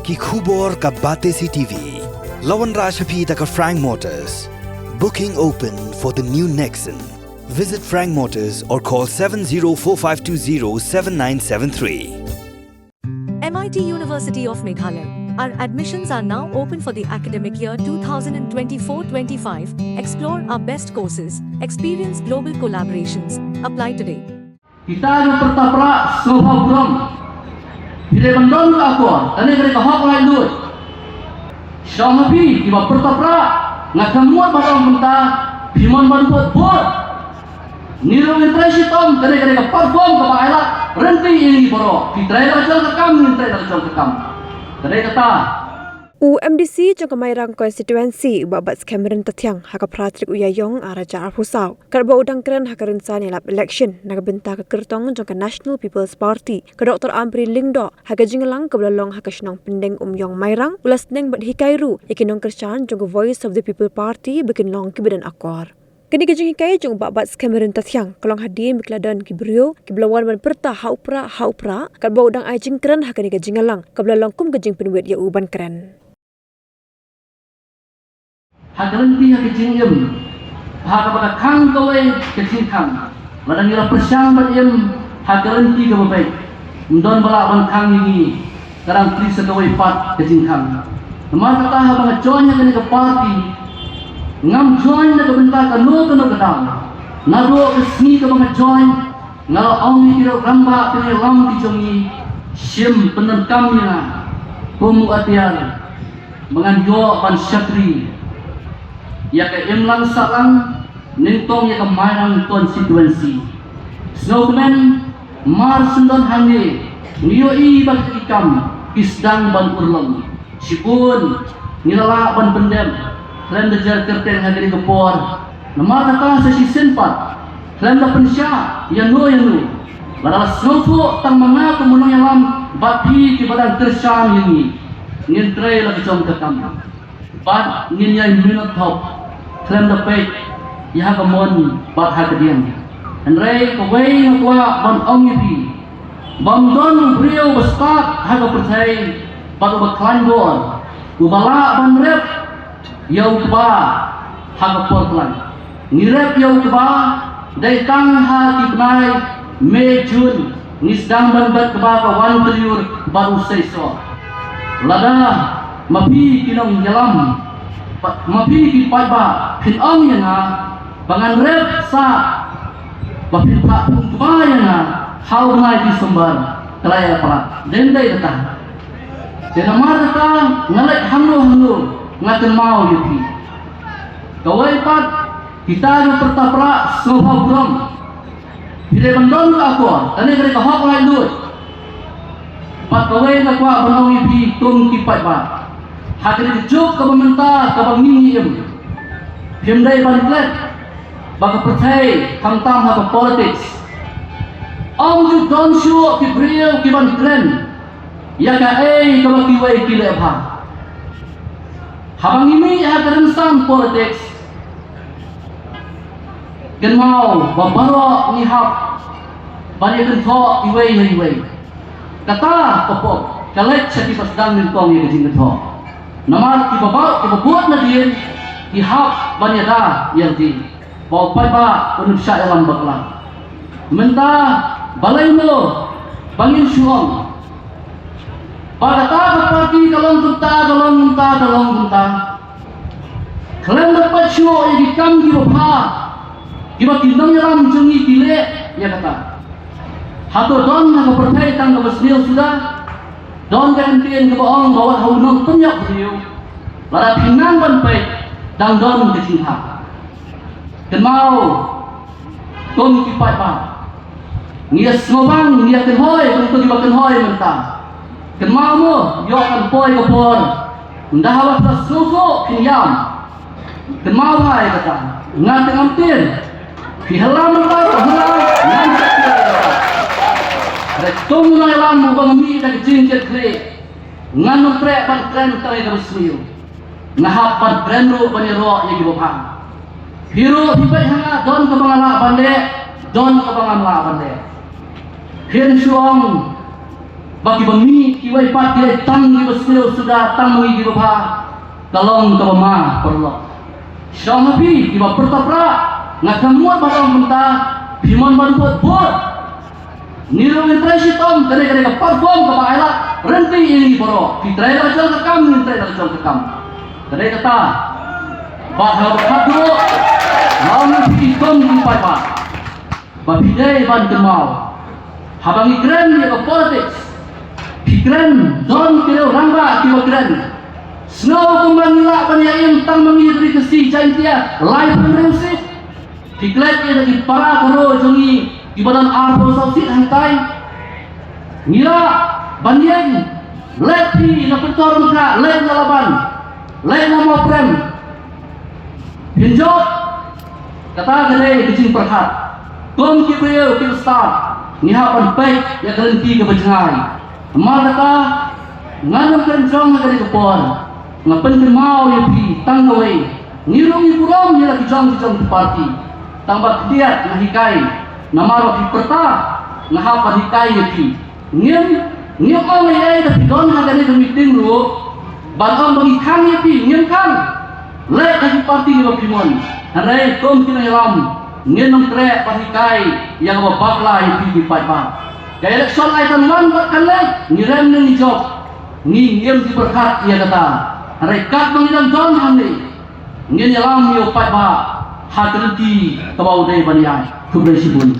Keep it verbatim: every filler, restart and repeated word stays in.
Ki khubor ka Batesi T V. La wanrah sha phi da ka Frank Motors. Booking open for the new Nexon. Visit Frank Motors or call seven zero four five two zero seven nine seven three. M I T University of Meghalaya. Our admissions are now open for the academic year twenty twenty-four twenty-five. Explore our best courses, experience global collaborations. Apply today. Kita ki pyrta pra sngewbha burom. Phi dei ban don ka akor, kane ka dei ka hok laitluid. Sha ma phi kiba pyrta pra, nga kynmaw ba long kumta, phi mon ban bud bud. Ngi ruh ngin trei shitom, kane ka dei ka platform kaba ai lad ryntih ïa ngi baroh. Phi trei da ka jong ka kam, ngin trei da ka jong ka kam. Ka dei kata. U M D C jong ka Mairang constituency, u Bah Batskhem Ryntathiang, ha ka phra tarik u Ïaïong ar hajar arphew saw, katba u dang kren ha ka rynsan ïalap election na ka bynta ka kyrtong jong ka National People's Party, ka Doctor Ampareen Lyngdoh, ha ka jingïalang kaba la long ha ka shnong Pyndeng Umïong Mairang, u la sneng bad hikai ruh ïa ki nongkyrshan jong ka Voice of the People Party ba kin long kiba don akor. Kane ka jinghikai jong u Bah Batskhem Ryntathiang ka long hadien ba ki la don ki briew kiba la wan ban pyrta ha u pra ha u pra, katba u dang ai jingkren ha kane ka jingïalang kaba la long kum ka jingpynwit ïa u ban kren. Ha ka lynti ha ka jingim, ha kaba ka khang kawei ka jingkhang, lada ngi la pyrshang ban im ha ka lynti kaba beit, ym don ba lah ban khang ïa ngi. Ka dang plie sa kawei pat ka jingkhang. Namar kata haba nga join ha kane ka party, ngam join na ka bynta kano kano ka daw. Naduh ka sngi kaba nga join, nga la ong ïa ki rangbah ki nongïalam ki jong ngi, shim pyndonkam ïa nga kum u atiar ba ngan ïoh ban shakri ïa ka imlang sahlang nyngkong ïa ka Mairang constituency. Sngewkmen, mar shen don hangne, ngi ïohi ba ki kam ki sdang ban urlong. Shibun ngi la lah ban pyndep khlem da jer kyrteng ha kane ka por. Namar kata sa shisien pat khlem da pynshah ïano ïano, lada la sngewthuh tang ma nga kum u nongïalam bad phi kiba dang kyrshan ïa ngi, ngin trei la ka jong ka kam. Bad ngin ïai minot thok khlem da peit ïa ha ka mon bad ha ka diang. Hynrei kawei nga kwah ban ong ïa phi, bym don u briew ba stad ha ka pyrthei bad uba khlaiñ bor uba lah ban rep ïa u kba ha ka por khlaiñ. Ngi rep ïa u kba dei tang ha ki bnai May, June, ngi sdang ban bet kba ka wan tylliur bad u seisoh. Lada ma phi ki nongïalam, ma phi ki paidbah phin ong ïa nga ba ngan rep sah ba phin phah pung kba ïa nga ha u bnai December, ka la ïa palat. Dei ym dei kata? Te namar kata nga leit hangno hangno nga kynmaw ïa phi. Kawei pat, kita ki pyrta pra sngewbha burom. Phi dei ban don ka akor, kane ka dei ka hok laitluid. Bad kawei nga kwah ban ong ïa phi kum ki paidbah, ha kane ka juk kaba mynta kaba ngi im, phim dei ban klet ba ka pyrthei, khamtam ha ka politics. Ym ju don shuh ki briew ki ban kren ïa kaei kaba kiwei ki leh bha. Haba ngi mih ha ka rynsan politics, kynmaw ba baroh ngi hap ban ïa kynthoh iwei na iwei. Kata ka pop ka leit sha kiba sdang nyngkong ïa ka jingkynthoh. Namar kiba bud, kiba bud nadien ki hap ban ïada ïa lade ba u paidbah un ym shah ïalam bakla. Mynta balei mo ba ngin shu ong ba kata ka party ka long kumta, ka long kumta, ka long kumta. Khlem da peit shuh ïa ki kam kiba bha kiba ki nongïalam jong ngi ki leh ïa kata. Hato don ha ka pyrthei tang kaba sniew suda? Don ka kyntien kaba ong ba wat ha u nongpynïap briew, lada phi nang ban peit, dang don ka jingtha. Kynmaw, kum ki paidbah, ngi ïa sngewbang, ngi ïa kynhoi kum kiba kynhoi mynta. Kynmaw mo, ïoh kan poi ka por, ynda haba phi la sngewthuh phin ïam. Kynmaw bha ïa kata, nga te ngam tip. Phi hela mynta, phi hela, ngan sa phi ïa kata. Hynrei kum u nongïalam uba nga mih da ka jingkitkhlieh, ngan ym treh ban kren tang ïa kaba sniew. Nga hap ban kren ruh ban ïaroh ïa kiba bha. Phi ruh phi peit ha nga, don kaba nga lah ban leh, don kaba ngam lah ban leh. Phin shu ong Ba kiba mih kiwei pat ki dei tang kiba sniew suda, tang ma ngi kiba bha. Ka long kaba ma paralok. Sha ma phi kiba pyrta pra, nga kynmaw ba long mynta phi mon ban bud bud. Ngi ruh ngin trei shitom, ka dei ka dei ka platform kaba ai lad ryntih ïa ngi baroh. Phi trei da ka jong ka kam, ngi trei da ka jong ka kam. Ka dei kata. Bad ha kaba khatduh, nga ong ïa phi kum ki paidbah ba phi dei ban kynmaw, haba ngi kren ïa ka politics, phi kren don ki riew rangbah kiba kren. Sngew kumba ngi lah ban ïa im tang ma ngi, ri Khasi Jaiñtia laiphew hynriew seat. Phi klet ïa ki para ka ro jong ngi kiba don arphew saw seat hangtai. Ngi lah ban ïeng, leit phi na Pynthorumkhrah, leit na Laban, leit na Mawprem. Phin jop. Kata ka dei ka jingpyrkhat. Kum ki briew ki stad, ngi hap ban peit ïa ka lynti kaba jngai. Namar kata, ngan ym kren jong ha kane ka por. Nga pynkynmaw ïa phi tang kawei, ngi ruh ngi burom ïa la ki jong ki jong ki party. Tang ba khyndiat nga hikai, namar ba phi pyrta, nga hap ban hikai ïa phi. Ngim, ngim ong ei ei da phi don ha kane ka meeting ruh ban ong ba ngi khang ïa phi, ngim khang. Leh da ki party kiba phi mon. Hynrei kum ki nongïalam, ngin ym treh ban hikai ïa kaba bakla ïa phi ki paidbah. Ka election lai kan wan bad kan leit, ngi rem ne ngi jop, ngi ngim ju pyrkhat ïa kata. Hynrei katba ngi dang don hangne, ngin ïalam ïa u paidbah ha ka lynti kaba u dei ban ïaid. Khublei shibun.